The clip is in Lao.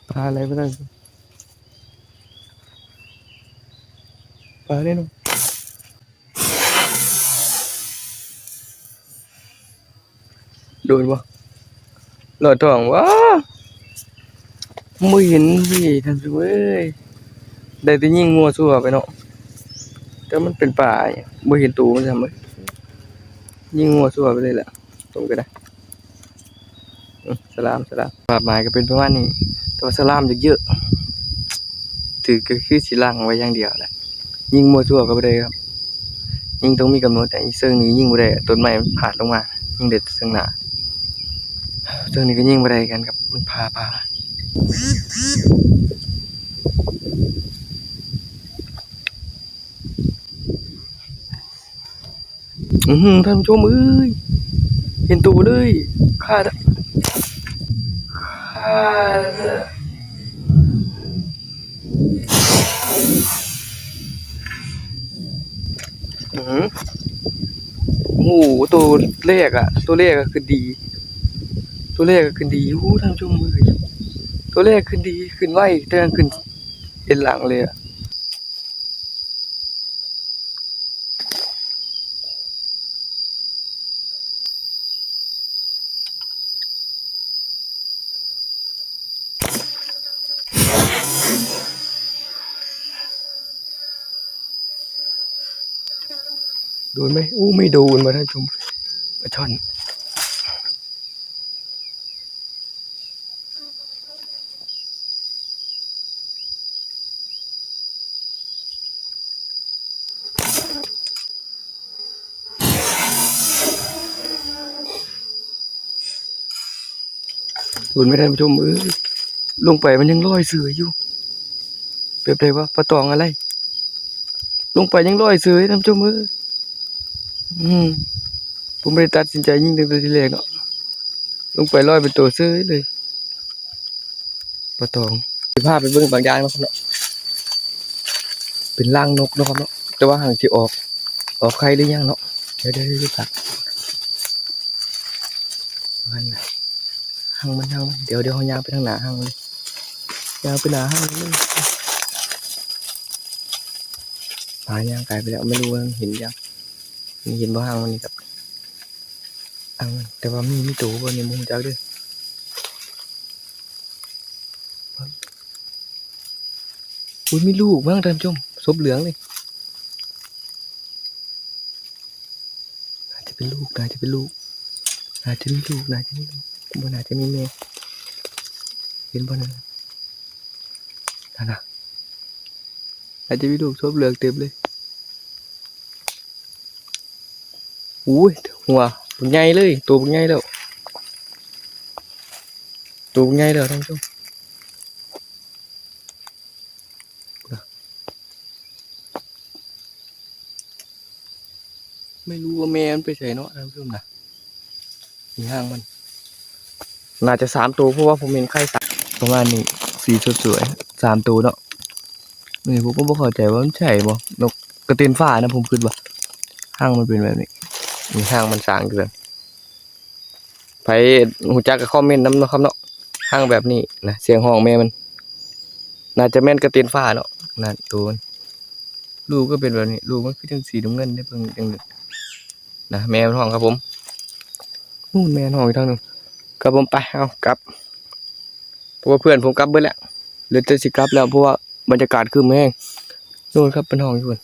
ປາໄຫຼໄປທາງ ປາເດ້ເນາະ. ໂດນບໍ່? ລອດທ້ອງ. ວ້າ ບໍ່ເຫັນເວີຍທ່ານຜູ້ຊົມເອີຍ. ໄດ້ແຕ່ຍິງມົ່ວຊົ່ວໄປເນາະ ແຕ່ມັນເປັນປາ ບໍ່ເຫັນໂຕມັນຊ້ຳເວີຍ. ຍິງມົ່ວຊົ່ວໄປເລີຍແຫຼະ ຕົງກໍໄດ້. ອືມ ສະຫຼາມ ສະຫຼາມ. ພາບໝາຍກໍເປັນປະມານນີ້ ແຕ່ວ່າສະຫຼາມຢາກເຍີະ ຖືກກໍຄືຊິລັງໄວ້ຢ່າງດຽວແຫຼະ. ຍິງມົ່ວທົ່ວກໍບໍ່ໄດ້ຄັບ ຍິງຕ້ອງມີກຳນົດ. ອີກເຊິ່ງນີ້ຍິງບໍ່ໄດ້ ຕົ້ນໄມ້ມັນພາດລົງມາ ຍິງໄດ້ແຕ່ເຊິ່ງໜ້າ. ເຊິ່ງນີ້ກໍຍິງບໍ່ໄດ້ຄືກັນຄັບ ມັນຜ່າປ່າ. ອືຫື ທ່ານຜູ້ຊົມເອີຍ ເຫັນໂຕເລີຍ ຄາດ ຄາດ ອືຫື ໂອ້ໂຫ ໂຕແລກອະ ໂຕແລກອະຂຶ້ນດີ ໂຕແລກອະຂຶ້ນດີ. ໂອ້ ທ່ານຜູ້ຊົມເອີຍ ໂຕແລກຂຶ້ນດີ ຂຶ້ນໄວ ແຕ່ຂຶ້ນເອັນຫຼັງເລີຍອະ. ໂດນໄໝ? ໂອ້ ໄມ່ໂດນວ່າທ່ານຜູ້ຊົມ ປາຊ່ອນ. ໂດນໄໝທ່ານຜູ້ຊົມເອີຍ ລົງໄປມັນຍັງລອຍເສີຍຢູ່. ແບບໃດວະ ປາຕອງອະໄລ ລົງໄປຍັງລອຍເສີຍທ່ານຜູ້ຊົມເອີຍ. ອືມ ຜົມບໍ່ໄດ້ຕັດສິນໃຈຍິງຕັ້ງແຕ່ທີແລກເນາະ ລົງໄປລອຍເປັນໂຕເສີຍເລີຍ ປາຕອງ. ຊິພາໄປເບິ່ງບາງຢ່າງເນາະ ເປັນລັງນົກເນາະເນາະ ແຕ່ວ່າຫາກຊິອອກ ອອກໄຂ່ຫຼືຍັງເນາະ. ດຽວໆໆ ຮັງມັນ ຮັງມັນ ດຽວໆ ເຮົາຍ່າງໄປທາງໜ້າຮັງເລີຍ ຍ່າງໄປໜ້າຮັງເລີຍ. ປາຍ່າງກາຍໄປແລ້ວ ໄມ່ຮູ້ວ່າມັນເຫັນຍັງ ມັນເຫັນບໍ່ຮັງມັນນີ້ກັບຮັງມັນ ແຕ່ວ່າມີ ມີໂຕບໍ່ນີ້ບໍ່ຮູ້ຈັກເດີ້. ອຸ້ຍ ມີລູກມັ້ງທ່ານຜູ້ຊົມ ສົບເຫຼືອງນີ້ ໜ້າຈະເປັນລູກ ໜ້າຈະເປັນລູກ ໜ້າຈະມີລູກ ໜ້າຈະມີລູກ ບໍ່ໜ້າຈະມີແມ່ ເຫັນບໍ່ນັ້ນ ຫັ້ນນະ ໜ້າຈະມີລູກສົບເຫຼືອງເຕັມເລີຍ. ໂອ້ຍ ຫົວບັກໃຫຍ່ເລີຍ ໂຕບັກໃຫຍ່ແລ້ວ ໂຕບັກໃຫຍ່ແລ້ວທ່ານຜູ້ຊົມ. ໄມ່ຮູ້ວ່າແມ່ມັນໄປໃສເນາະທ່ານຜູ້ຊົມນະ ມີຫາງມັນ ໜ້າຈະສາມໂຕ ເພາະວ່າຜົມເຫັນໄຂ່ສາມ ປະມານນີ້ ສີສົດສວຍ ສາມໂຕເນາະ. ນີ້ຜົມກໍບໍ່ເຂົ້າໃຈວ່າມັນໃຊ່ບໍ່ ນົກກະເຕັນຟ້ານະ ຜົມຄິດວ່າຫາງມັນເປັນແບບນີ້ ນີ້ຫາງມັນສ້າງຢູ່ເລີຍ. ໃຜຮູ້ຈັກກໍຄອມເມັນນຳເນາະຄັບເນາະ ຫາງແບບນີ້ນະ ສຽງຮ້ອງແມ່ມັນ ໜ້າຈະແມ່ນກະເຕັນຟ້າເນາະ ນັ້ນໂຕມັນ ລູກກໍເປັນແບບນີ້ ລູກມັນຄືຈັ່ງສີນ້ຳເງິນເດ້ ເບິ່ງຈັ່ງນີ້ນະ ແມ່ມັນຮ້ອງຄັບຜົມ ນູ້ນແມ່ມັນຮ້ອງຢູ່ທາງນັ້ນຄັບຜົມ. ໄປ ເຮົາກັບ ເພາະວ່າເພື່ອນຜົມກັບເບິດແລ້ວ ເຫຼືອແຕ່ຊິກັບແລ້ວ ເພາະວ່າບັນຍາກາດຄຶ້ມແຮງ ນູ້ນຄັບ ເພິ່ນຮ້ອງຢູ່ພຸ້ນ.